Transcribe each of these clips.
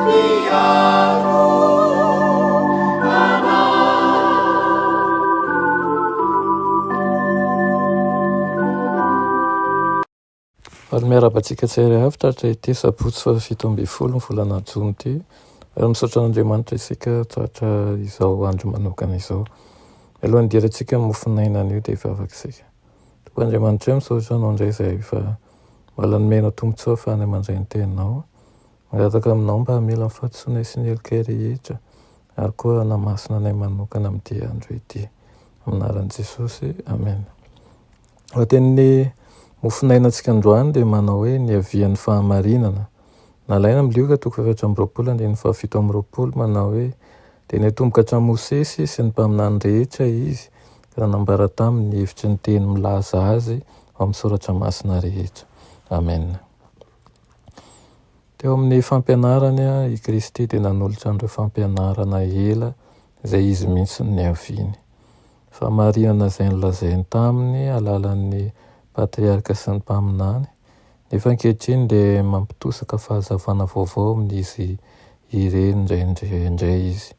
Mpiaro anay. Faly miarahaba antsika tsirairay avy tratra ity sabotsy faha 17 ny volana jona ity. Ary misaotra an'Andriamanitra isika tratra izao andro manokana izao. Mialohan'ny hidirantsika amin'ny mofon'aina anio dia hivavaka isika. Tompo Andriamanitra misaotra anao indray izay efa mbola nomenao tombontsoa ahafahana mandray ny teninao. Mangataka aminao mba hamela ny fahadisoanay sy ny helokay rehetra ary koa hanamasina anay manokana amin'ity andro ity. Amin'ny anaran'i Jesosy, Amen. Lohatenin'ny mofonainantsika androany dia manao hoe Niavian'ny fahamarinana. Nalaina amin'ny Lioka toko faha-24 andininy faha-27 manao hoe Dia niatomboka hatramin'i Mosesy sy ny mpaminany rehetra izy ka nanambara taminy ny hevitry ny teny milaza azy ao amin'ny soratra masina rehetra. Amena. Teo amin'ny fampianarany, i Kristy dia nanolotra an'ireo fampianarana ela izay izy mihitsy no niaviany. Fahamarinana izay nolazainy taminy alalan'ny patriarka sy ny mpaminany, nefa ankehitriny dia mampitosaka fahazavana vaovao amin'izy ireny indraindray izy.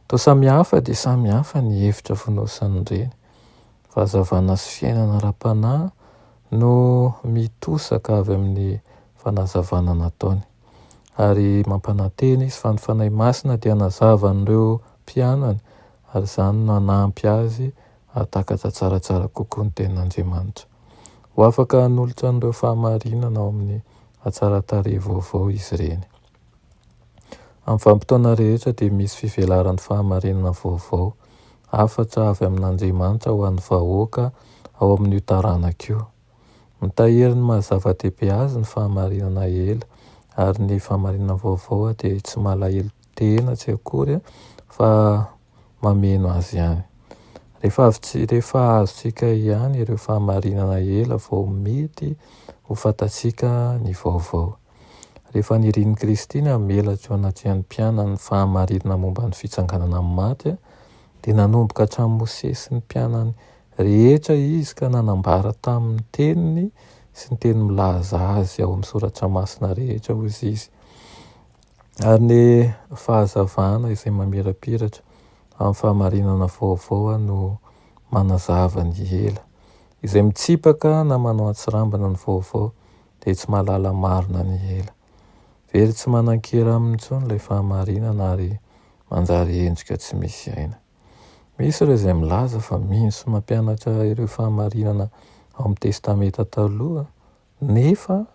Toa samy hafa dia samy hafa ny hevitra fonosan'ireny. Fahazavana sy fiainana ara-panahy no mitosaka avy amin'ny fanazavana nataony. Ary mampanantena izy fa ny Fanahy Masina dia hanazava an'ireo mpianany ary izany no hanampy azy hahatakatra tsaratsara kokoa ny Tenin'Andriamanitra. Ho afaka hanolotra an'ireo fahamarinana ao amin'ny hatsaran-tarehy vaovao izy ireny. Amin'ny vanim-potoana rehetra dia misy fivelaran'ny fahamarinana vaovao, hafatra avy amin'Andriamanitra ho an'ny vahoaka ao amin'io taranaka io. Mitahiry ny maha zava-dehibe azy ny fahamarinana ela, ary ny fahamarinana vaovao dia tsy malahelo tena tsy akory fa mameno azy ihany. Rehefa avy tsy rehefa azontsika ihany ireo fahamarinana ela vao mety ho fantatsika ny vaovao. Rehefa nirin'i Kristy ny hamelatra eo anatrehan'ny mpianany ny fahamarinana momba ny fitsanganana amin'ny maty, dia nanomboka hatramin'i Mosesy sy ny mpianany rehetra izy ka nanambara tamin'ny teniny sy ny teny milaza azy ao amin'ny soratra masina rehetra, hoy izy. Ary ny fahazavana izay mamirapiratra amin'ny fahamarinana vaovao no manazava ny ela. Izay mitsipaka na manao antsirambina ny vaovao dia tsy mahalala marina ny ela. Very tsy manan-kery aminy intsony ilay fahamarinana ary manjary endrika tsy misy aina. Misy ireo izay milaza fa mino sy mampianatra ireo fahamarinana ao amin'ny Testamenta Taloha nefa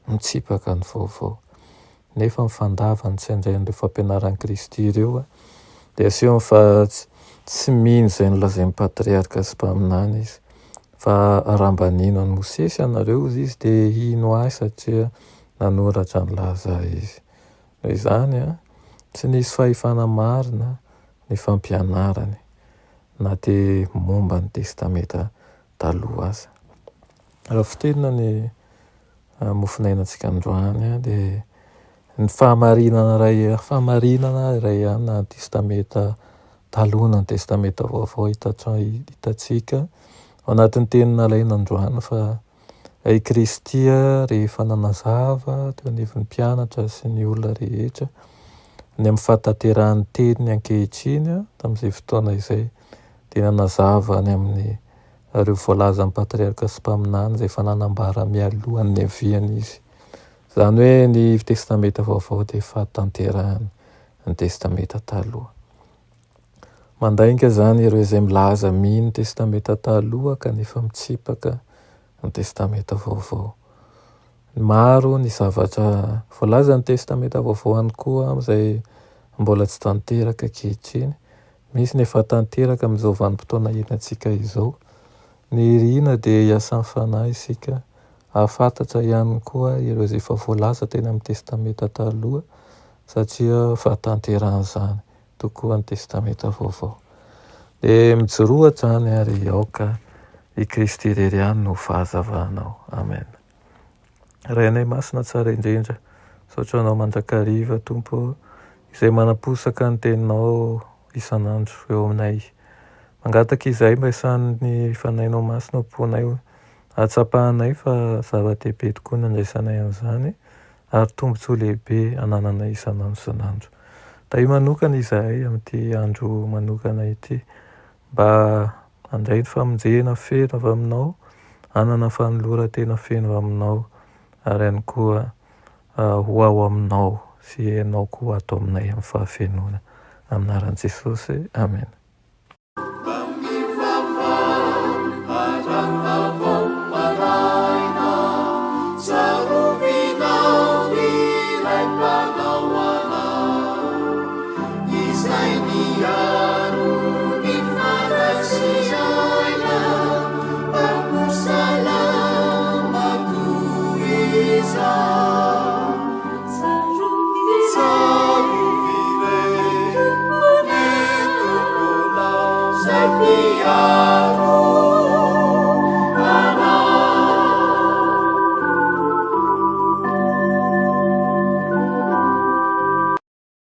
mitsipaka ny Vaovao. Nefa ny fandavany tsy handray an'ireo fampianaran'i Kristy ireo dia asehony fa tsy mino izay nolazain'ny patriarka sy mpaminany izy. Fa raha mba nino an'i Mosesy ianareo, hozy izy, dia hino ahy satria nanoratra nilaza ahy izy. Noho izany, tsy nisy fahefana marina ny fampianarany, na dia momba ny Testamenta Taloha aza. Raha fintinina ny mofonainantsika androany dia ny fahamarinana iray, fahamarinana iray ihany na ny Testamenta Taloha na ny Testamenta Vaovao hitantsika ao anatin'ny teny nalaina androany fa I Kristy rehefa nanazava teo anivon'ny mpianatra sy ny olona rehetra ny amin'ny fahatanterahan'ny teniny ankehitriny tamin'izay fotoana izay dia nanazava ny amin'ny ireo voalazan'ny patriarka sy mpaminany izay efa nanambara mialohan'ny niaviany izy. Izany hoe ny Testamenta Vaovao dia fahatanterahana ny Testamenta Taloha. Mandainga izany ireo izay milaza mino Testamenta Taloha kanefa mitsipaka ny Testamenta Vaovao. Maro ny zavatra voalazan'ny Testamenta Vaovao ihany koa izay mbola tsy tanteraka ankehitriny. Misy ny efa tanteraka amin'izao vanim-potoana iainantsika izao. Ny irina dia hiasan'ny Fanahy isika hahafantatra ihany koa ireo izay efa voalaza teny amin'ny Testamenta Taloha satria fahatanterahan'izany tokoa ny Testamenta Vaovao. Dia mijoroa hatrany ary aoka i Kristy irery ihany no fahazavanao. Amen. Rainay Masina tsara indrindra, misaotra Anao mandrakariva Tompo ô, izay manaposaka ny Teninao isan'andro eo aminay. Mangataka izahay mba hisahan'ny Fanahinao Masina ao am-ponay, hahatsapahanay fa zava-dehibe tokoa ny handraisanay an'izany. ary tombontsoa lehibe anananay isan'andro isan'andro. Tahio manokana izahay amin'ity andro manokana ity mba handray ny famonjena feno avy Aminao, hanana fanoloran-tena feno Aminao ary ihany koa ho ao Aminao sy Ianao koa ato aminay amin'ny fahafenoana. Amin'ny anaran'i Jesosy, amena.